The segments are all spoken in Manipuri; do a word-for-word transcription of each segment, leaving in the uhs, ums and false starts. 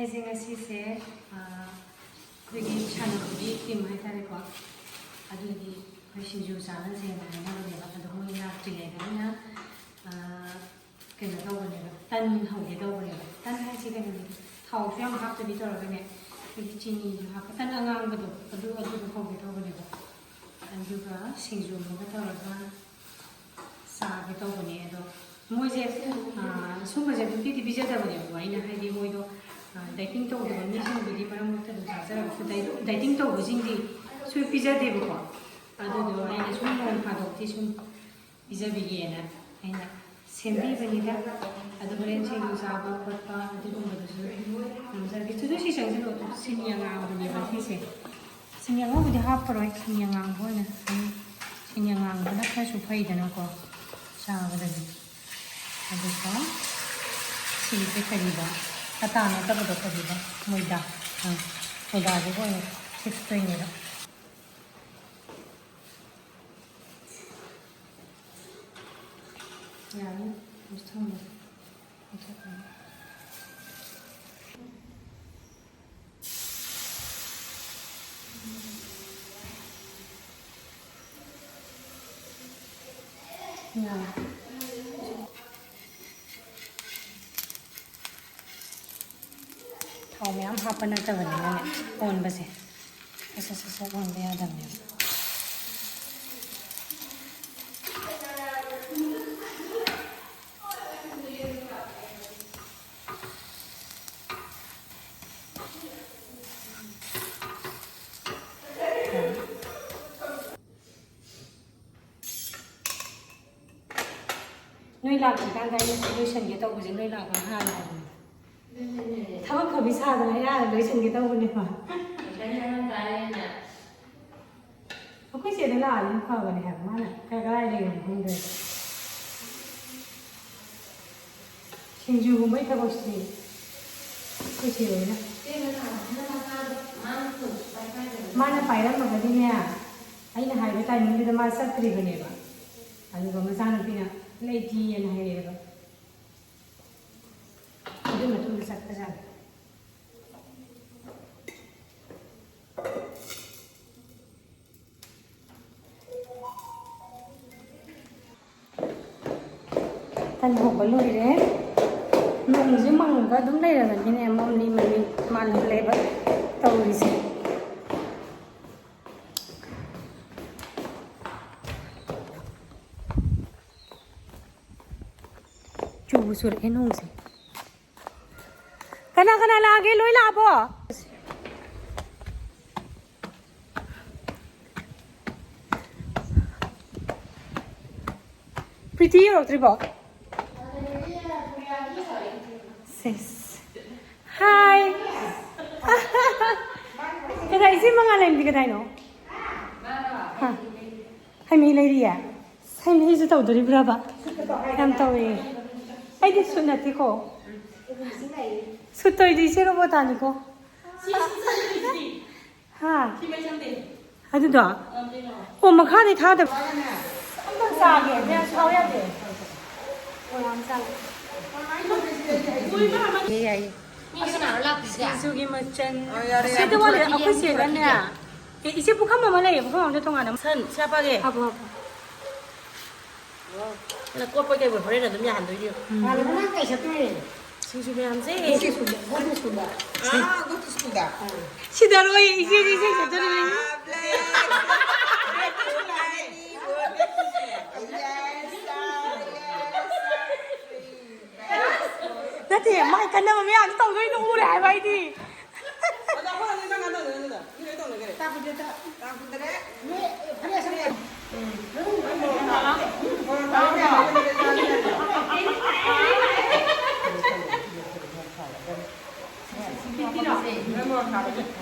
ꯑꯩꯁꯦ ꯉꯁꯤꯁꯦ ꯑꯩꯈꯣꯏꯒꯤ ꯁꯥꯟꯅꯕꯒꯤ ꯇꯤꯝ ꯍꯥꯏꯇꯥꯔꯦꯀꯣ, ꯑꯗꯨꯒꯤ ꯑꯩꯈꯣꯏ ꯁꯤꯡꯖꯨ ꯆꯥꯅꯁꯦꯅ ꯍꯥꯏꯅꯕꯅꯦꯕ꯫ ꯑꯗꯣ ꯃꯣꯏ ꯂꯥꯛꯇ꯭ꯔꯤꯉꯩꯗ ꯑꯩꯅ ꯀꯩꯅꯣ ꯇꯧꯕꯅꯦꯕ, ꯇꯟ ꯍꯧꯒꯦ ꯇꯧꯕꯅꯦꯕ꯫ ꯇꯟ ꯍꯥꯏꯁꯦ ꯀꯩꯅꯣꯅꯤ, ꯊꯥꯎꯁꯨ ꯌꯥꯝ ꯍꯥꯞꯇꯕꯤ ꯇꯧꯔꯒꯅꯦ, ꯑꯩꯈꯣꯏꯒꯤ ꯆꯤꯅꯤꯁꯨ ꯍꯥꯞꯄ ꯇꯟ ꯑꯉꯥꯡꯕꯗꯣ, ꯑꯗꯨ ꯑꯗꯨꯗꯣ ꯍꯧꯒꯦ ꯇꯧꯕꯅꯦꯕ꯫ ꯑꯗꯨꯒ ꯁꯤꯡꯖꯨ ꯑꯃꯒ ꯇꯧꯔꯒ ꯆꯥꯒꯦ ꯇꯧꯕꯅꯦ꯫ ꯑꯗꯣ ꯃꯣꯏꯁꯦ ꯁꯨꯝꯕꯁꯦ ꯑꯗꯨꯝ ꯄꯤꯗꯤ ꯄꯤꯖꯗꯕꯅꯦꯕꯀꯣ꯫ ꯑꯩꯅ ꯍꯥꯏꯗꯤ ꯃꯣꯏꯗꯣ ꯗꯥꯏꯇꯤꯡ ꯇꯧꯗꯕ ꯃꯤꯁꯤꯡꯕꯨꯗꯤ ꯃꯔꯛ ꯃꯔꯛꯇ ꯑꯗꯨꯝ ꯆꯥꯖꯔꯒꯁꯨ, ꯗꯥꯏꯇꯤꯡ ꯇꯧꯕꯁꯤꯡꯗꯤ ꯁꯨꯝ ꯄꯤꯖꯗꯦꯕꯀꯣ꯫ ꯑꯗꯨꯗꯣ ꯑꯩꯅ ꯁꯨꯝ ꯅꯣꯡ ꯐꯥꯗꯣꯛꯇꯤ ꯁꯨꯝ ꯄꯤꯖꯕꯤꯒꯦꯅ ꯑꯩꯅ ꯁꯦꯝꯕꯤꯕꯅꯤꯗ꯫ ꯑꯗꯨ ꯍꯣꯔꯦꯟ ꯁꯤꯡꯖꯨ ꯆꯥꯕ ꯈꯣꯠꯄ ꯑꯗꯨꯒꯨꯝꯕꯗꯨꯁꯨ ꯉꯝꯖꯔꯒꯦ꯫ ꯆꯨꯗꯨ ꯁꯤ ꯆꯪꯁꯤꯜꯂꯣ꯫ ꯑꯗꯨ ꯁꯤꯅꯤ ꯑꯉꯥꯡꯕꯅꯦꯕ ꯁꯤꯁꯦ꯫ ꯁꯤꯅꯤ ꯑꯉꯧꯕꯗꯤ ꯍꯥꯞꯄꯔꯣꯏ, ꯁꯤꯅꯤ ꯑꯉꯥꯡꯕ ꯑꯣꯏꯅ ꯑꯗꯨꯝ, ꯁꯤꯅꯤ ꯑꯉꯥꯡꯕꯅ ꯈꯔꯁꯨ ꯐꯩꯗꯅꯀꯣ ꯆꯥꯕꯗꯗꯤ꯫ ꯑꯗꯨꯒ ꯁꯤꯁꯦ ꯀꯔꯤꯕ? ꯑꯇꯥ ꯅꯠꯇꯕꯗꯣ ꯀꯔꯤꯕ? ꯃꯣꯏꯗꯥ꯫ ꯑꯥ, ꯃꯣꯏꯗꯥꯁꯤꯒ ꯑꯣꯏꯅ ꯊꯤꯠꯇꯣꯏꯅꯦꯕ꯫ ꯌꯥꯅꯤ꯫ ꯃꯊꯪꯗ ꯃꯊꯛ ꯑꯣꯏꯅ꯫ ꯌꯥꯔꯦ꯫ ꯊꯥꯎ ꯃꯌꯥꯝ ꯍꯥꯞꯄ ꯅꯠꯇꯕꯅꯤꯅꯅꯦ, ꯑꯣꯟꯕꯁꯦ ꯁꯠ ꯁꯠ ꯁꯠ ꯁꯠ ꯑꯣꯟꯕ ꯌꯥꯗꯕꯅꯦꯕ꯫ ꯅꯣꯏ ꯂꯥꯛꯇ꯭ꯔꯤꯀꯥꯟꯗ ꯑꯩꯅ ꯁꯤ ꯂꯣꯏꯁꯟꯒꯦ ꯇꯧꯕꯁꯦ, ꯅꯣꯏ ꯂꯥꯛꯄ ꯍꯥꯜꯂꯦ ꯍꯥꯏꯕꯅꯦ꯫ ꯊꯕꯛ ꯐꯕꯤ ꯁꯥꯗꯅ ꯑꯩ ꯍꯥꯟꯅ ꯂꯣꯏꯁꯟꯒꯦ ꯇꯧꯕꯅꯦꯕ꯫ ꯑꯩꯈꯣꯏ ꯆꯦꯗ ꯂꯥꯛꯑꯗꯤ ꯐꯕꯅꯦ ꯍꯥꯏꯕ, ꯃꯥꯅ ꯀ-, ꯀꯗꯥꯏ ꯂꯩꯔꯤꯅꯣ ꯈꯪꯗ꯭ꯔꯦ꯫ ꯁꯤꯡꯖꯨꯒꯨꯝꯕꯩ ꯊꯕꯛꯁꯤꯗꯤ ꯑꯩꯈꯣꯏ ꯆꯦ ꯍꯣꯏꯅ꯫ ꯃꯥꯅ ꯄꯥꯏꯔꯝꯃꯒꯗꯤꯅꯦ, ꯑꯩꯅ ꯍꯥꯏꯕ ꯇꯥꯏꯃꯤꯡꯗꯨꯗ ꯃꯥ ꯆꯠꯇ꯭ꯔꯤꯕꯅꯦꯕ꯫ ꯑꯗꯨꯒ ꯃꯆꯥꯅꯨꯄꯤꯅ "ꯂꯩꯇꯤꯌꯦꯅ" ꯍꯥꯏꯔꯛꯑꯦꯕ꯫ ꯑꯗꯨꯒꯤ ꯃꯇꯨꯡꯗ ꯆꯠꯄꯖꯥꯠꯅꯤ꯫ ꯇꯟ ꯍꯧꯕ ꯂꯣꯏꯔꯦ꯫ ꯅꯣꯡꯁꯦ ꯃꯪꯉꯒ ꯑꯗꯨꯝ ꯂꯩꯔꯕꯅꯤꯅꯦ, ꯃꯝꯂꯤ ꯃꯝꯂꯤ ꯃꯥꯜꯍꯜꯂꯦꯕ ꯇꯧꯔꯤꯁꯦ꯫ ꯆꯨꯕ ꯆꯨꯔꯛꯑꯦ ꯅꯣꯡꯁꯦ꯫ ꯀꯅꯥ ꯀꯅꯥ ꯂꯥꯛꯑꯒꯦ? ꯂꯣꯏ ꯂꯥꯛꯑꯕꯣ? ꯄ꯭ꯔꯤꯇꯤ ꯌꯧꯔꯛꯇ꯭ꯔꯤꯕꯣ? ꯁꯤꯁ꯫ ꯍꯥꯏ꯫ ꯀꯗꯥꯏ, ꯏꯆꯦ ꯃꯉꯥꯂꯦꯝꯗꯤ ꯀꯗꯥꯏꯅꯣ? ꯍꯥ? ꯍꯩꯃꯍꯤ ꯂꯩꯔꯤꯌꯦ? ꯍꯩꯃꯍꯤꯁꯨ ꯇꯧꯗꯣꯔꯤꯕ꯭ꯔꯕ? ꯌꯥꯝ ꯇꯧꯋꯦ꯫ ꯑꯩꯗꯤ ꯁꯨꯠ ꯅꯠꯇꯦꯀꯣ꯫ ꯁꯨꯠ ꯇꯧꯔꯤꯗꯤ ꯏꯆꯦ ꯔꯣꯕꯣꯇꯥꯅꯤꯀꯣ꯫ ꯍꯥ? ꯑꯗꯨꯗꯣ? ꯑꯣ, ꯃꯈꯥꯗꯩ ꯊꯥꯗꯕ꯫ ꯑꯝꯇꯪ ꯆꯥꯒꯦ꯫ ꯃꯌꯥꯝ ꯁꯥꯎ ꯌꯥꯗꯦ꯫ ꯌꯥꯏꯌꯦ, ꯌꯥꯏꯌꯦ꯫ ꯃꯤ ꯀꯅꯥꯅꯣ ꯂꯥꯛꯇ꯭ꯔꯤꯁꯦ? ꯁꯤꯡꯖꯨꯒꯤ ꯃꯆꯜ꯫ ꯑꯣ, ꯌꯥꯔꯦ, ꯌꯥꯔꯦ꯫ ꯁꯤꯗ ꯋꯥꯠꯂꯤ, ꯑꯩꯈꯣꯏ ꯆꯦꯒꯅꯦ꯫ ꯑꯦ, ꯏꯆꯦ ꯄꯨꯈꯝ ꯑꯃ ꯂꯩꯌꯦ, ꯄꯨꯈꯝ ꯑꯝꯗ ꯇꯣꯉꯥꯟꯅ ꯑꯃ꯫ ꯁꯟ, ꯁꯥ ꯄꯥꯒꯦ꯫ ꯍꯥꯞꯄꯣ, ꯍꯥꯞꯄꯣ꯫ ꯅꯪ ꯀꯣꯠꯄ ꯀꯩꯕꯣ ꯍꯣꯔꯦꯟ ꯑꯗꯨꯝ ꯌꯥꯍꯟꯗꯣꯏꯅꯦ꯫ ꯎꯝ꯫ ꯁꯤꯡꯖꯨ ꯃꯌꯥꯝꯁꯦ꯫ ꯁꯤ ꯁꯨꯝꯕ, ꯃꯣꯏꯅ ꯁꯨꯝꯕ꯫ ꯑꯥ, go to school ꯗ꯫ ꯁꯤꯗꯔꯣꯏ, ꯏꯆꯦꯁꯦ ꯏꯁꯩ ꯁꯛꯇꯣꯔꯤꯕꯅꯤ꯫ ꯅꯠꯇꯦ, ꯃꯥꯏ ꯀꯟꯅꯕ ꯃꯌꯥꯝꯁꯨ ꯇꯧꯗꯣꯏꯗꯣ ꯎꯔꯦ ꯍꯥꯏꯕ ꯑꯩꯗꯤ꯫ ꯑꯗꯣ ꯑꯩꯈꯣꯏ ꯑꯅꯤ ꯅꯪ ꯉꯥꯡꯅꯗꯣꯏꯅꯦ ꯑꯗꯨꯗ꯫ ꯃꯤ ꯂꯣꯏ ꯇꯧꯅꯈ꯭ꯔꯦ꯫ ꯇꯥꯛꯄꯗꯤ ꯇꯥꯛ-, ꯇꯥꯛꯄꯗꯔꯦ꯫ ꯅꯣꯏ ꯐꯅꯦꯛ ꯁꯦꯠꯂꯦ꯫ ꯎꯝ꯫ ꯅꯪ ꯃꯣꯔꯣꯛ ꯊꯥꯛꯑꯣ꯫ ꯃꯣꯔꯣꯛ ꯊꯥꯛꯑꯣ꯫ ꯅꯪ ꯃꯣꯔꯣꯛ ꯊꯥꯛꯑꯣ꯫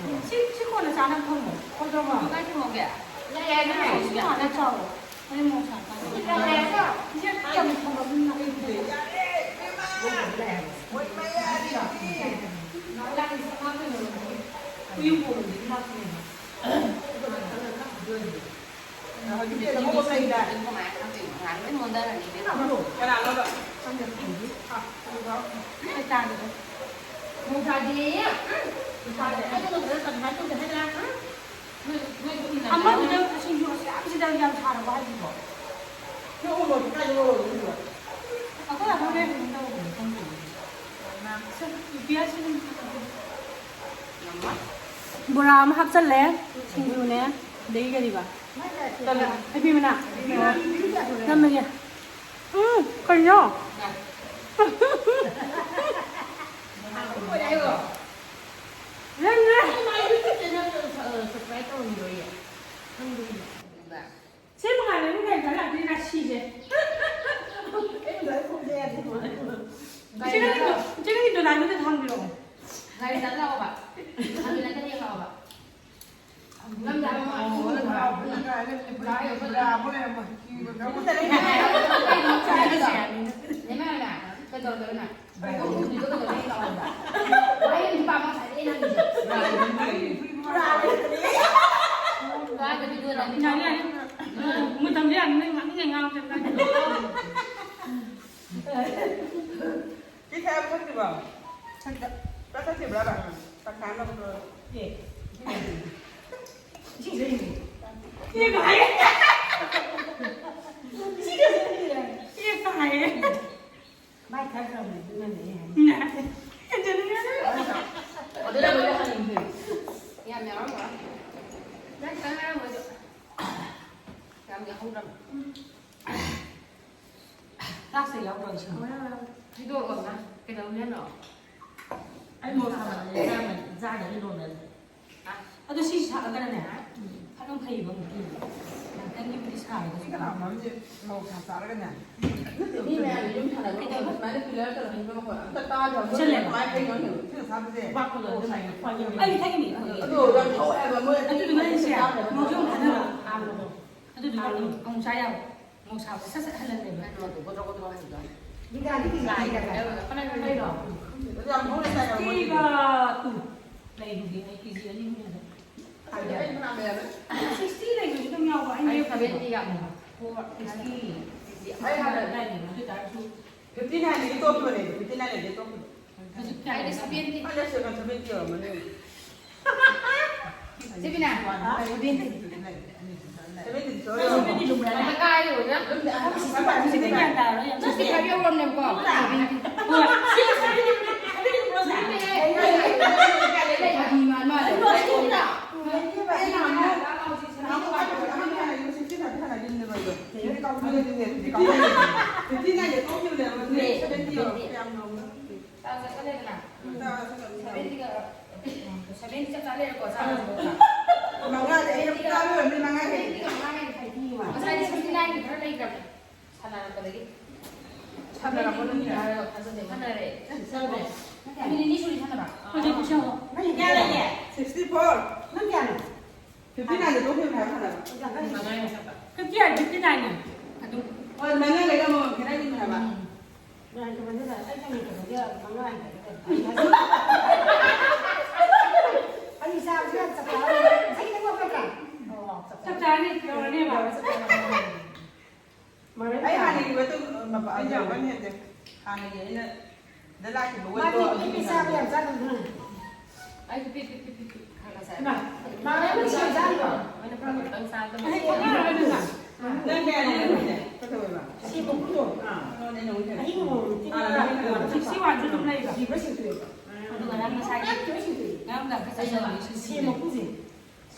ꯁꯤ, ꯁꯤ ꯀꯣꯟꯅ ꯆꯥꯅꯕ ꯊꯝꯃꯣ꯫ ꯀꯣꯟ ꯊꯝꯃꯣ꯫ ꯀꯥꯏ ꯊꯝꯃꯒꯦ? ꯌꯥꯏ, ꯌꯥꯏ, ꯅꯪ ꯁꯤ ꯍꯥꯟꯅ ꯆꯥꯎꯋꯣ꯫ ꯀꯅꯥꯅꯣꯕ? ꯑꯃꯗꯨꯗ ꯁꯤꯡꯖꯨ ꯑꯁꯨꯛ ꯌꯥꯝꯁꯤꯗ ꯌꯥꯝ ꯁꯥꯔꯕꯣ ꯍꯥꯏꯁꯤꯕꯣ? ꯅꯪ ꯎꯃꯣꯔꯣꯛꯇꯤ ꯀꯥꯏꯗ ꯂꯧꯔꯨꯗꯣꯏꯅꯣ? ꯕꯣꯔꯥ ꯑꯃ ꯍꯥꯞꯆꯜꯂꯦ, ꯁꯤꯡꯖꯨꯅꯦ, ꯑꯗꯩ ꯀꯔꯤꯕ? ꯍꯩꯕꯤ ꯃꯅꯥ꯫ ꯅꯝꯃꯒꯦ꯫ ꯎꯝ, ꯀꯩꯅꯣ? ꯅꯪꯅꯦ꯫ ꯁꯤ ꯃꯉꯥꯏꯔꯦ, ꯃꯤ ꯀꯩꯅꯣ ꯂꯥꯛꯇꯣꯏ ꯔꯥꯁꯤꯁꯦ꯫ ꯏꯆꯦ ꯅꯪꯒꯤ ꯗꯣ-, ꯏꯆꯦ ꯅꯪꯒꯤ ꯗꯣꯂꯥꯏꯗꯨꯗ ꯊꯥꯡꯕꯤꯔꯛꯑꯣ꯫ ꯒꯥꯔꯤ ꯆꯠ ꯂꯥꯛꯑꯣꯕ꯫ ꯒꯥꯔꯤ ꯆꯠ ꯌꯦꯡ ꯂꯥꯛꯑꯣꯕ꯫ ꯉꯝꯗꯦ ꯍꯥꯏꯕ ꯃꯥ꯫ ꯅꯦ ꯃꯥ ꯅꯦ, ꯀꯩꯗꯧꯔꯒꯦ ꯅꯪ? ꯌꯥꯅꯤ, ꯌꯥꯅꯤ꯫ ꯃꯇꯝꯁꯦ ꯌꯥꯝ ꯉꯥꯡꯅꯤꯡꯉꯦ, ꯉꯥꯡꯉꯣ꯫ ꯁꯤ ꯊꯛꯑꯕ ꯊꯛꯇ꯭ꯔꯤꯕꯣ? ꯆꯥꯛ ꯆꯥꯛ ꯆꯥꯗ꯭ꯔꯤꯕ꯭ꯔꯕ? ꯆꯥꯛ ꯆꯥꯅꯕꯗꯣ꯫ ꯑꯦ꯫ ꯏꯁꯤꯡ ꯊꯛꯏꯅꯦ꯫ ꯏꯁꯤꯡ ꯊꯛꯏꯅꯦ꯫ ꯏꯁꯤꯡ ꯊꯛꯏꯅꯦ꯫ ꯃꯥꯏ ꯊꯛꯈ꯭ꯔꯕꯅꯦ, ꯑꯗꯨꯅꯅꯦ ꯑꯩ ꯍꯥꯏꯁꯦ꯫ ꯅꯦ꯫ ꯑꯗꯨꯅ ꯂꯣꯏꯅ ꯍꯪꯉꯤꯁꯦ꯫ ꯌꯥꯝ ꯌꯥꯎꯔꯝꯃꯣꯏ꯫ ꯅꯪ ꯈꯤꯇꯪ ꯉꯥꯏꯔꯝꯃꯣꯏꯗꯣ꯫ ꯌꯥꯝ ꯌꯥꯎꯍꯧꯗ꯭ꯔꯕ꯫ ꯆꯥꯛꯁꯦ ꯌꯥꯎꯗ꯭ꯔꯣ ꯏꯁꯤꯡ? ꯊꯤꯗꯣꯛꯑꯣ, ꯅꯪ ꯀꯩꯗꯧꯅꯤ ꯍꯥꯏꯅꯣ? ꯑꯩ ꯃꯣꯔꯣꯛ ꯁꯥꯃꯟꯂꯦ, ꯆꯥꯒꯅꯤ, ꯆꯥꯒꯅꯤ ꯅꯣꯔꯃꯦꯜ꯫ ꯑꯗꯣ ꯁꯤ ꯁꯥꯔꯒꯅꯅꯦ, ꯐꯖꯅ ꯐꯩꯌꯦꯕ ꯑꯃꯨꯛ꯫ ꯌꯥꯝ ꯀꯟꯅꯕꯨꯗꯤ ꯁꯥꯔꯒꯁꯨ꯫ ꯁꯤ ꯀꯅꯥ ꯃꯔꯝꯁꯦ ꯃꯣꯔꯣꯛ ꯁꯥ ꯆꯥꯔꯒꯅꯦ? ꯃꯤ ꯃꯌꯥꯝ ꯌꯨꯝ ꯁꯥꯟꯅꯕ ꯃꯇꯝꯗ ꯁꯨꯃꯥꯏꯅ ꯐꯤꯂꯔ ꯇꯧꯔ ꯍꯟꯕ ꯃꯈꯣꯟ ꯑꯝꯇ ꯇꯥꯗ꯭ꯔꯕ? ꯃꯣꯏꯅ ꯄꯨꯁꯜꯂꯦ꯫ ꯀꯃꯥꯏꯅ ꯐꯩꯅꯣ ꯈꯪꯗꯦꯕ? ꯁꯤꯅ ꯁꯥꯕꯁꯦ ꯈꯨꯕꯥꯛꯇꯨꯗ ꯑꯗꯨꯃꯥꯏꯅ ꯈ꯭ꯋꯥꯏ ꯌꯧꯅ꯫ ꯑꯩ ꯊꯛꯏꯅꯦ꯫ ꯑꯗꯣ ꯌꯥꯝ ꯊꯧꯋꯦ ꯍꯥꯏꯕ, ꯃꯣꯏ ꯑꯗꯨꯗꯨꯅ ꯑꯩꯁꯦ ꯃꯣꯔꯣꯛꯁꯦ ꯑꯃꯨꯛ ꯊꯥꯗꯕ꯫ ꯑꯗꯨꯗꯨꯅ ꯑꯗꯨꯝ ꯑꯃꯨꯛ ꯆꯥ ꯌꯥꯕ꯫ ꯃꯣꯔꯣꯛ ꯁꯥꯕ ꯁꯠ ꯁꯠ ꯍꯜꯍꯜꯂꯦꯕ꯫ ꯅꯪ ꯅꯣꯠꯇꯣ ꯒꯣꯗ꯭ꯔꯣ ꯒꯣꯗ꯭ꯔꯣ ꯍꯜꯂꯤꯗꯣ꯫ ꯅꯨꯡꯗꯥꯡꯗꯤ ꯀꯦꯖꯤ ꯀꯌꯥ ꯀꯌꯥ ꯆꯥꯏ? ꯀꯩꯅꯣ? ꯑꯗꯨ ꯌꯥꯝ ꯍꯧꯅ ꯆꯥꯏ ꯍꯥꯏꯕ ꯃꯣꯏꯗꯤ꯫ ꯁꯤꯛꯁꯇꯤꯒ ꯇꯨ ꯂꯩꯕꯒꯤ ꯑꯩ ꯀꯦꯖꯤ ꯑꯅꯤ ꯑꯍꯨꯝ ꯍꯦꯜꯂꯦ꯫ ꯑꯗꯨꯗꯤ ꯑꯩ ꯐꯅꯌꯥꯝ ꯂꯩꯔꯝꯃꯦ꯫ ꯁꯤꯛꯁꯇꯤ ꯂꯩꯕꯁꯨ ꯑꯗꯨꯝ ꯌꯥꯎꯕ꯫ ꯑꯩ ꯑꯩ ꯁꯚꯦꯟꯇꯤ ꯌꯥꯝꯃꯦ꯫ Four sixty. ꯑꯩ ꯍꯥꯟꯅ ꯑꯗꯨ ꯑꯣꯏꯇꯥꯔꯁꯨ ꯐꯤꯐꯇꯤ ꯅꯥꯏꯟꯗꯒꯤ ꯇꯣꯛꯈꯤꯕꯅꯦ, ꯐꯤꯐꯇꯤ ꯅꯥꯏꯟꯗꯒꯤ ꯇꯣꯛꯈꯤꯕ꯫ ꯍꯧꯖꯤꯛ ꯀꯌꯥ ꯑꯩꯗꯤ ꯂꯩꯔꯝꯃꯦ? ꯁꯚꯦꯟꯇꯤ꯫ ꯑꯩꯅ ꯁꯚꯦꯟ, ꯁꯚꯦꯟꯇꯤ ꯌꯧꯔꯝꯃꯅꯤ꯫ ꯁꯤ ꯕꯤꯅꯥ, ꯁꯚꯦꯟꯇꯤ꯫ ꯁꯚꯦꯟꯇꯤ ꯂꯨꯝꯕ꯭ꯔꯥꯅꯦ? ꯑꯝꯇ ꯀꯥꯏꯔꯦ, ꯑꯣꯖꯥ꯫ ꯁꯤꯛꯁꯇꯤ ꯐꯥꯏꯚ ꯌꯧꯔꯝꯅꯦꯕꯀꯣ꯫ ꯍꯣꯏ꯫ ꯐꯤꯐꯇꯤ ꯅꯥꯏꯟꯗ ꯇꯣꯛꯈꯤꯕꯅꯦꯕ, ꯍꯧꯖꯤꯛ ꯁꯚꯦꯟꯇꯤ ꯌꯧꯔꯦ꯫ ꯀꯌꯥꯝ ꯌꯧꯔꯝꯅꯣ? ꯆꯥꯛ ꯆꯥꯁꯜꯂꯦꯗꯅ꯫ ꯎꯝ, ꯆꯥꯛ ꯆꯥꯁꯜꯂꯦ꯫ ꯁꯚꯦꯟꯇꯤꯒ, ꯁꯚꯦꯟꯇꯤ ꯆꯞ ꯆꯥ ꯂꯩꯔꯦꯀꯣ, ꯆꯥꯕ ꯊꯛꯄ꯫ ꯃꯉꯥꯗꯤ ꯑꯩꯅ ꯄꯨꯡ ꯆꯥꯕ ꯂꯣꯏꯔꯕꯅꯤꯅ ꯃꯉꯥ ꯍꯦꯜꯂꯦ꯫ ꯁꯚꯦꯟꯇꯤꯒ ꯃꯉꯥ ꯍꯦꯟꯅ ꯈꯥꯏꯕꯤꯌꯨ꯫ ꯉꯁꯥꯏꯗꯤ ꯁꯤꯛꯁꯇꯤ ꯅꯥꯏꯟꯒꯤ ꯈꯔ ꯂꯩꯈ꯭ꯔꯕꯅꯦ꯫ ꯁꯥꯟꯅꯔꯛꯄꯗꯒꯤ꯫ ꯁꯥꯟꯅꯔꯛꯄꯗꯒꯤ ꯁꯥꯟꯅꯔꯦ꯫ ꯁꯥꯟꯅꯔꯦ꯫ ꯅꯨꯃꯤꯠ ꯅꯤꯅꯤ ꯁꯨꯔꯤ ꯁꯥꯟꯅꯕ꯫ ꯍꯧꯖꯤꯛ ꯄꯨꯁꯜꯂꯣ꯫ ꯅꯪ ꯀꯌꯥ ꯂꯩꯒꯦ? Sixty four. ꯅꯪ ꯀꯌꯥꯅꯣ? ꯐꯤꯐꯇꯤ ꯅꯥꯏꯟꯗ ꯇꯣꯛꯈꯤꯕꯅꯦ ꯍꯥꯏꯕ ꯁꯥꯟꯅꯕ꯫ ꯐꯤꯐꯇꯤ ꯅꯥꯏꯟ, ꯐꯤꯐꯇꯤ ꯅꯥꯏꯟꯅꯦ꯫ ꯑꯗꯨꯝ꯫ ꯍꯣꯏ, ꯃꯅꯤꯡ ꯂꯩꯒ ꯑꯃꯃꯝ ꯈꯦꯠꯅꯈꯤꯕꯅꯦ ꯍꯥꯏꯕ꯫ ꯎꯝ꯫ ꯅꯨꯡꯉꯥꯏꯇꯕꯗꯨꯗ ꯑꯩ ꯈꯪꯗꯕꯒꯤ ꯃꯉꯥ ꯍꯦꯟꯒꯠꯂꯦ꯫ ꯑꯩ ꯆꯥꯕꯁꯨ ꯌꯥꯝ ꯆꯞ ꯆꯥꯔꯦ꯫ ꯉꯁꯥꯏꯒꯤ ꯅꯪ ꯋꯥꯐꯠꯇ꯭ꯔꯥ? ꯑꯣ, ꯆꯞ ꯆꯞ ꯆꯥꯔꯦ꯫ ꯆꯥꯔꯅꯤ, ꯌꯧꯔꯅꯦꯕ꯫ ꯃꯔꯣꯏ ꯑꯩ ꯆꯥꯕ꯫ ꯍꯥꯟꯅꯒꯤ ꯋꯦꯠꯇꯣ ꯃꯄꯥ-, ꯑꯩ ꯌꯥꯝ ꯀꯟꯅ ꯍꯦꯟꯗꯦ꯫ ꯍꯥꯟꯅꯒꯤ ꯑꯩꯅ ꯗ ꯂꯥꯛꯈꯤꯕ ꯋꯦꯠꯇꯣ ꯃꯥꯗꯤ ꯑꯗꯨꯒꯤ ꯄꯤꯛꯅ ꯆꯥꯕ ꯆꯥꯡꯗꯣ꯫ ꯌꯥꯝ ꯆꯥꯗꯕꯅꯤꯅ꯫ ꯑꯩꯁꯨ ꯄꯤꯛ, ꯄꯤꯛ, ꯄꯤꯛ, ꯄꯤꯛ, ꯄꯤꯛ ꯈꯔ ꯈꯔ ꯆꯥꯏ꯫ ꯏꯃꯥ, ꯃꯥ ꯌꯥꯝ ꯄꯤꯛꯅ ꯆꯥꯗ꯭ꯔꯣ? ꯑꯩꯅ ꯈꯔ ꯈꯛꯇꯪ ꯆꯥꯕꯗ ꯑꯩ ꯃꯁꯤꯡ ꯈꯪꯉꯔꯣꯏ ꯑꯗꯨꯅ꯫ ꯅꯪ ꯀꯌꯥꯅꯣ ꯅꯪꯒꯤꯁꯦ? ꯀꯩꯗꯧꯋꯦꯕ? ꯁꯤ ꯃꯀꯨꯗꯣ꯫ ꯑꯥ꯫ ꯅꯉꯣꯟꯗ ꯑꯩꯅ ꯑꯃꯨꯛ ꯍꯦꯟꯕ꯫ ꯑꯍꯤꯡ ꯑꯃꯃꯝ ꯇꯤꯡꯉꯒ ꯑꯥ, ꯅꯪ ꯀꯩꯅꯣ ꯀꯩꯅꯣ ꯇꯧꯕ꯫ ꯁꯤꯛꯁꯇꯤ ꯋꯥꯟꯁꯨ ꯑꯗꯨꯝ ꯂꯩꯕ꯫ ꯁꯤꯕ ꯁꯤꯛꯁꯇꯤ꯫ ꯑꯗꯨꯒ ꯅꯪ ꯉꯁꯥꯏꯒꯤ ꯌꯥꯝ ꯇꯣꯏ ꯁꯤꯛꯁꯇꯤ꯫ ꯉꯔꯥꯡ ꯅꯨꯡꯗꯥꯡ ꯈꯔ ꯆꯥꯁꯤꯜꯂꯣ꯫ ꯁꯤ ꯃꯀꯨꯁꯦ꯫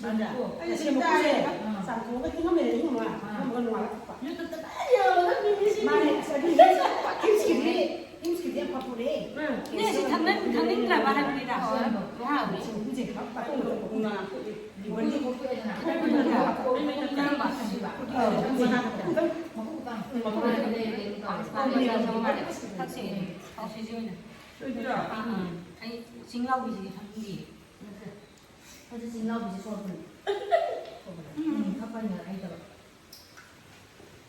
ꯑꯗ ꯑꯩ ꯁꯤ ꯁꯤꯡ ꯃꯀꯨꯁꯦ ꯇꯥꯔꯦ꯫ ꯆꯥꯝꯊꯣꯛꯑꯒ ꯇꯤꯡꯉꯝꯃꯦ ꯑꯍꯤꯡ ꯑꯃ꯫ ꯑꯥ꯫ ꯑꯗꯨꯒ ꯅꯣꯡꯉꯥꯜꯂꯒ ꯊꯛꯄ꯫ ꯌꯨꯇꯨꯕꯇ ꯂꯣꯏ ꯌꯥꯎꯔꯒ ꯃꯤꯃꯤꯁꯤ꯫ ꯃꯥꯅꯦ, ꯑꯁ ꯑꯗꯨ ꯏꯝꯁꯀꯤꯗꯤ, ꯏꯝꯁꯀꯤꯗꯤ ꯌꯥꯝ ꯐꯄꯣꯠꯅꯦ꯫ ꯎꯝ꯫ ꯏꯅꯦ, ꯁꯤ ꯊꯛꯅꯤꯡ-, ꯊꯛꯅꯤꯡꯗ꯭ꯔꯕ ꯍꯥꯏꯕꯅꯤꯗ꯫ ꯍꯣꯏ꯫ ꯉꯥꯏꯍꯥꯛ ꯁꯤ ꯃꯀꯨꯁꯦ ꯈꯔ ꯄꯥꯊꯣꯛꯑꯒ ꯊꯛꯄ꯫ ꯎꯝ꯫ ꯂꯤꯚꯔꯗꯤ ꯊꯣꯛꯄ ꯌꯥꯏꯗꯅ꯫ ꯃꯀꯨ ꯈꯛꯇꯪ꯫ ꯑꯥ, ꯃꯀꯨ ꯈꯛꯇꯪ꯫ ꯃꯀꯨ ꯈꯛꯇꯪ꯫ ꯃꯥꯅꯦ, ꯂꯩ, ꯂꯩ, ꯂꯩ꯫ ꯊꯛꯁꯦ꯫ ꯊꯛꯁꯦ, ꯁꯤ ꯑꯣꯏꯅ꯫ ꯑꯥ, ꯑꯥ꯫ ꯑꯩ ꯆꯤꯡꯂꯥꯎꯕꯤꯁꯤꯗꯤ ꯊꯛꯅꯤꯡꯗꯤꯌꯦ꯫ ꯑꯗꯨ ꯆꯤꯡꯂꯥꯎꯕꯤꯁꯦ ꯁꯣꯔꯠꯄꯅꯤ꯫ ꯎꯝ꯫ ꯊꯛꯄꯅꯤꯅ ꯑꯩ ꯇꯧꯔꯦ꯫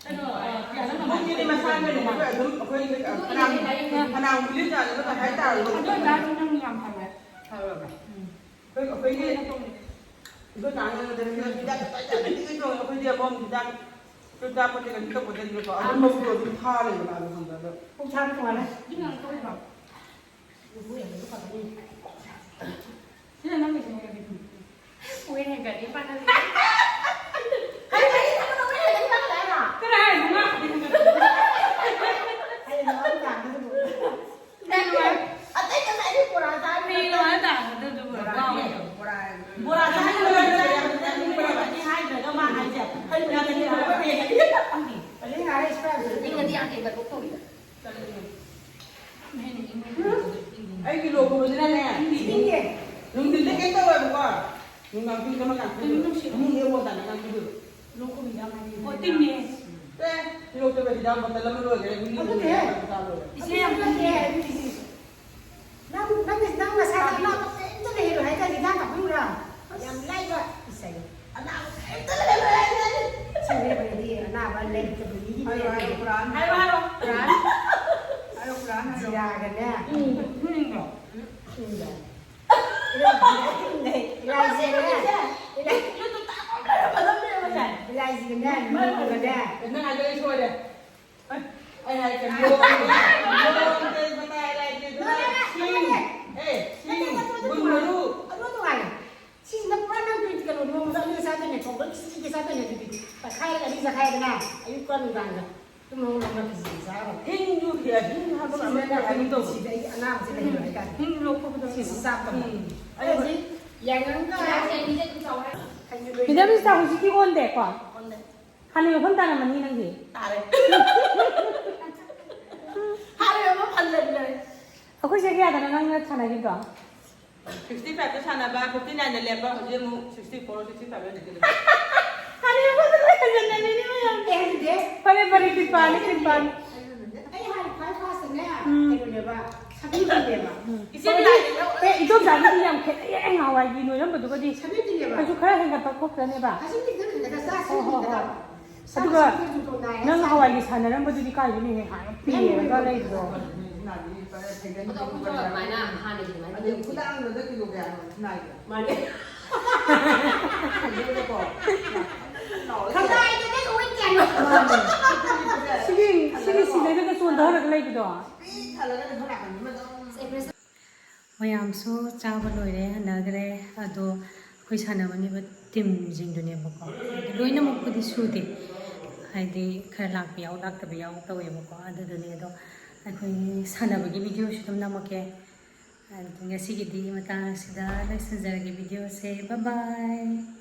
ꯀꯩꯅꯣ, ꯑ, ꯀꯌꯥꯅꯣ ꯃꯣꯏꯒꯤꯗꯤ ꯃꯁꯥꯒꯤ ꯑꯣꯏꯅ ꯑꯗꯨꯝ ꯑꯩꯈꯣꯏꯒꯤ, ꯑ, ꯐꯅꯌꯥꯝ, ꯐꯅꯌꯥꯝ ꯒꯨꯂꯤ ꯆꯥꯗꯅ ꯀꯩ ꯍꯥꯏꯇꯥꯔꯁꯨ꯫ ꯑꯗꯨ ꯑꯣꯏꯇꯥꯔꯁꯨ ꯅꯪ ꯌꯥꯝ ꯐꯔꯦ꯫ ꯐꯔꯕ? ꯎꯝ꯫ ꯑꯩꯈꯣꯏ, ꯑꯩꯈꯣꯏꯒꯤ ꯏꯗꯣꯝꯆꯥꯅ ꯑꯩꯉꯣꯟꯗ ꯍꯤꯗꯥꯛ ꯇꯞꯇꯥꯏ ꯆꯥꯗ꯭ꯔꯗꯤ ꯀꯩꯅꯣ ꯑꯩꯈꯣꯏꯗꯤ ꯑꯃꯔꯣꯝ ꯍꯤꯗꯥꯛ ꯆꯨꯔꯆꯥꯟꯄꯨꯔꯗꯤ ꯀꯩꯅꯣ ꯇꯧꯄꯣꯠꯇꯦꯗꯅꯀꯣ꯫ ꯑꯗꯨꯝ ꯃꯕꯨꯛꯇꯣ ꯑꯗꯨꯝ ꯊꯥ ꯂꯩꯕ ꯃꯥꯗꯣ ꯈꯪꯕ꯭ꯔꯥ? ꯑꯗꯣ ꯄꯨꯛ ꯊꯥꯕ ꯇꯣꯉꯥꯟꯅ꯫ ꯑꯗꯨꯝ ꯌꯥꯝ ꯇꯧꯕ꯭ꯔꯣ? ꯁꯤꯅ ꯅꯪꯒꯤꯁꯦ ꯍꯦꯟꯒꯠꯂꯤ꯫ ꯋꯦꯠ ꯍꯦꯟꯒꯠꯂꯤ ꯃꯥꯅ꯫ ꯏꯪꯉꯗꯤ ꯌꯥꯝ ꯍꯦꯟꯕ ꯂꯣꯛ ꯇꯧꯔꯤꯕ꯫ ꯑꯩꯒꯤ ꯂꯣꯛ ꯈꯨꯕꯁꯤꯅꯅꯦ, ꯏꯪꯉꯦ꯫ ꯅꯨꯡꯊꯤꯟꯗ ꯀꯩꯝ ꯇꯧꯔꯣꯏꯕꯀꯣ, ꯅꯨꯡꯗꯥꯡ ꯄꯨꯡ ꯑꯃ ꯀꯥꯡꯈꯠꯂꯛꯑꯦ꯫ ꯐꯃꯨꯡꯗ ꯌꯧꯕ ꯃꯇꯝꯗ ꯀꯥꯡꯈꯠꯂꯛꯑꯦ꯫ ꯂꯣꯛ ꯈꯨꯕ ꯍꯤꯗꯥꯛ ꯑꯃ ꯂꯩꯌꯦ꯫ ꯑꯣ, ꯇꯤꯡꯉꯦ꯫ ꯑꯦ, ꯂꯣꯛ ꯇꯧꯕ ꯍꯤꯗꯥꯛ ꯕꯣꯇꯜ ꯑꯃ ꯂꯣꯏꯈ꯭ꯔꯦ꯫ ꯒꯨꯂꯤ ꯑꯗꯨꯅꯦ꯫ ꯂꯣꯏꯈ꯭ꯔꯦ꯫ ꯏꯆꯦ ꯌꯥꯝ ꯐꯠꯇꯦ꯫ ꯅꯪ, ꯅꯪ, ꯅꯪ ꯅꯁꯥꯗ ꯑꯅꯥꯕ ꯀꯔꯤꯝꯇ ꯂꯩꯔꯣꯏ ꯍꯥꯏꯇꯥꯔꯦ, ꯍꯤꯗꯥꯛ ꯀꯥꯞꯍꯜꯂꯨꯔꯥ? ꯌꯥꯝ ꯂꯥꯏꯕ꯫ ꯏꯁ, ꯑꯅꯥꯕ ꯀꯔꯤꯝꯇ ꯂꯩꯔꯣꯏ ꯍꯥꯏꯇꯥꯔꯦ꯫ ꯁꯦꯡꯕꯩꯗꯤ ꯑꯅꯥꯕ ꯂꯩꯇꯕ ꯃꯤꯒꯤ ꯍꯥꯏꯔꯣ, ꯍꯥꯏꯔꯣ, ꯄꯨꯔꯥ ꯄꯨꯔꯥ꯫ ꯍꯥꯏꯔꯣ, ꯍꯥꯏꯔꯣ꯫ ꯍꯥꯏꯔꯣ, ꯄꯨꯔꯥ ꯍꯥꯏꯔꯣ꯫ ꯖꯤꯔꯥꯒꯅꯦ꯫ ꯎꯝ, ꯎꯝ꯫ ꯎꯝ꯫ ꯂꯥꯏꯁꯦ꯫ ꯂꯥꯏꯁꯤꯒꯅꯦ, ꯂꯨꯒꯅꯦ꯫ ꯅꯪ ꯍꯥꯏꯗꯣ ꯑꯩ ꯁꯣꯏꯔꯦ꯫ ꯑꯩ ꯍꯥꯏꯒꯦ, ꯂꯣꯟ, ꯂꯣꯟ ꯀꯩ ꯃꯇꯥꯏ ꯂꯥꯏꯒꯤ ꯑꯗꯨꯅ ꯁꯤꯡ, ꯑꯦ, ꯁꯤꯡ, ꯒꯨꯟ ꯃꯔꯨ꯫ ꯑꯗꯨ ꯇꯣꯉꯥꯟꯅ꯫ ꯁꯤꯁꯤꯅ ꯄꯨꯔꯥ ꯅꯪ ꯀꯩꯅꯣ, ꯅꯣꯡꯃꯗ ꯑꯅꯤꯒ ꯆꯥꯗꯣꯏꯅꯦ, ꯊꯣꯡꯕ ꯁꯤꯒ ꯆꯥꯗꯣꯏꯅꯦ꯫ ꯑꯗꯨꯗꯤ ꯇꯪꯈꯥꯏ ꯑꯅꯤ ꯆꯥꯈꯥꯏꯗꯅ, ꯑꯌꯨꯛꯀ ꯅꯨꯡꯗꯥꯡꯒ꯫ ꯇꯨꯝ ꯍꯧꯒꯠꯂꯒ ꯈꯦꯆꯤ ꯆꯥꯔꯕ꯫ ꯍꯤꯡꯗꯨ ꯈꯦ-, ꯍꯤꯡ ꯍꯥꯞꯄꯒ ꯁꯤꯁꯤꯅ ꯑꯃꯨꯛ ꯅꯪ ꯀꯩꯅꯣ ꯇꯧꯕ꯫ ꯄꯨꯟꯁꯤꯗ ꯑꯩꯒꯤ ꯑꯅꯥꯕꯁꯦ ꯂꯩꯔꯣꯏ ꯍꯥꯏꯇꯥꯔꯦ꯫ ꯍꯤꯡ ꯂꯣꯛꯄꯗꯣ꯫ ꯁꯤꯁꯤ ꯆꯥꯕ꯫ ꯎꯝ꯫ ꯑꯩ ꯍꯧꯖꯤꯛ ꯌꯥꯏꯉꯪꯒ ꯈꯖꯨꯔ ꯃꯦꯗꯥꯝ ꯔꯤꯁꯇꯥ, ꯍꯧꯖꯤꯛꯇꯤ ꯑꯣꯟꯗꯦꯀꯣ? ꯑꯣꯟꯗꯦ꯫ ꯍꯥꯟꯅ ꯃꯐꯝ ꯇꯥꯔꯝꯃꯅꯤ ꯅꯪꯗꯤ꯫ ꯇꯥꯔꯦ꯫ ꯍꯥꯟꯅ ꯃꯐꯝ ꯍꯟꯖꯟꯈ꯭ꯔꯦ꯫ ꯑꯩꯈꯣꯏ ꯆꯍꯤ ꯀꯌꯥꯗꯅꯣ ꯅꯪꯅ ꯁꯥꯟꯅꯈꯤꯕꯗꯣ? Sixty five ꯇ ꯁꯥꯟꯅꯕ, fifty nine ꯗ ꯂꯦꯞꯄ, ꯍꯧꯖꯤꯛ ꯑꯃꯨꯛ sixty four, sixty five ꯌꯧꯔꯦ꯫ ꯍꯥꯟꯅ ꯃꯐꯝꯗ ꯂꯣꯏ ꯍꯟꯖꯟꯅꯕꯤꯅꯤ ꯃꯌꯥꯝ꯫ ꯑꯦ, ꯑꯗꯨꯗꯤ ꯐꯔꯦ, ꯐꯔꯦ, ꯀ꯭ꯔꯤꯄꯥꯅꯤ, ꯀ꯭ꯔꯤꯄꯥꯅꯤ꯫ ꯑꯩ ꯍꯥꯟꯅ ꯈ꯭ꯋꯥꯏ ꯐꯥꯔꯁꯇꯅꯦ, ꯎꯝ꯫ ꯀꯩꯅꯣꯅꯦꯕ, ꯁꯚꯦꯟꯇꯤꯅꯦꯕ꯫ ꯎꯝ꯫ ꯏꯆꯦ ꯍꯣꯏ, ꯕꯤꯅꯥꯏꯗ ꯂꯧ-, ꯑꯦ, ꯏꯗꯣꯝꯆꯥꯒꯤꯗꯤ ꯌꯥꯝ ꯈꯦꯠꯅꯩꯌꯦ, ꯅꯍꯥꯟꯋꯥꯏꯒꯤ ꯅꯣꯏꯔꯝꯕꯗꯨꯒꯗꯤ꯫ ꯁꯚꯦꯟꯇꯤꯅꯦꯕ꯫ ꯑꯩꯁꯨ ꯈꯔ ꯍꯦꯟꯒꯠꯄ ꯈꯣꯠꯄꯅꯦꯕ꯫ ꯁꯚꯦꯟꯇꯤ ꯈꯔ ꯍꯦꯟꯒꯠꯂ ꯆꯥ, ꯍꯣꯏ, ꯍꯣꯏ, ꯁꯚꯦꯟꯇꯤ ꯍꯣꯏ꯫ ꯈꯔ꯫ ꯑꯗꯨꯒ ꯅꯪ ꯅꯍꯥꯟꯋꯥꯏꯒꯤ ꯁꯥꯟꯅꯔꯝꯕꯗꯨꯗꯤ ꯀꯥꯏꯗꯩꯅꯣꯍꯦ? ꯍꯥꯟꯅ ꯄꯤꯔꯒ ꯂꯩꯕꯗꯣ꯫ ꯑꯗꯣ ꯑꯩꯈꯣꯏꯁꯨ ꯑꯗꯨꯃꯥꯏꯅ ꯍꯥꯟꯅꯒꯤ ꯑꯗꯨꯃꯥꯏꯅ ꯑꯗꯩ ꯇꯧꯁꯤ꯫ ꯈꯨꯗꯥꯡꯗꯨꯗ ꯀꯤꯂꯣ ꯀꯌꯥꯅꯣ ꯁꯅꯥꯏꯗꯣ? ꯃꯥꯅꯦ꯫ ꯑꯗꯨꯒꯀꯣ, ꯌꯥꯝ ꯀꯟꯅ ꯂꯥꯎꯔ ꯈꯖꯥꯏꯗꯨꯗ ꯀꯤꯂꯣ ꯀꯌꯥꯅꯣ? ꯃꯥꯅꯦ꯫ ꯁꯤꯒꯤ, ꯁꯤꯒꯤ ꯁꯤꯗꯩꯗꯒ ꯆꯣꯟꯊꯔꯒ ꯂꯩꯕꯗꯣ꯫ ꯄꯤꯛ ꯊꯜꯂꯒꯅꯦ ꯁꯣꯝ ꯅꯥꯀꯟꯗꯨꯃ ꯑꯗꯨꯝ꯫ ꯃꯌꯥꯝꯁꯨ ꯆꯥꯕ ꯂꯣꯏꯔꯦ, ꯍꯟꯅꯈ꯭ꯔꯦ꯫ ꯑꯗꯣ ꯑꯩꯈꯣꯏ ꯁꯥꯟꯅꯃꯤꯟꯅꯕ ꯇꯤꯝꯁꯤꯡꯗꯨꯅꯦꯕꯀꯣ, ꯂꯣꯏꯅꯃꯛꯄꯨꯗꯤ ꯁꯨꯗꯦ, ꯍꯥꯏꯗꯤ ꯈꯔ ꯂꯥꯛꯄ ꯌꯥꯎ, ꯂꯥꯛꯇꯕ ꯌꯥꯎ ꯇꯧꯋꯦꯕꯀꯣ꯫ ꯑꯗꯨꯗꯨꯅꯦ꯫ ꯑꯗꯣ ꯑꯩꯈꯣꯏꯒꯤ ꯁꯥꯟꯅꯕꯒꯤ ꯚꯤꯗꯤꯑꯣꯁꯨ ꯑꯗꯨꯝ ꯅꯝꯃꯛꯀꯦ꯫ ꯑꯗꯨ ꯉꯁꯤꯒꯤꯗꯤ ꯃꯇꯥꯡ ꯑꯁꯤꯗ ꯂꯣꯏꯁꯤꯟꯖꯔꯒꯦ ꯚꯤꯗꯤꯑꯣꯁꯦ꯫ Bye bye꯫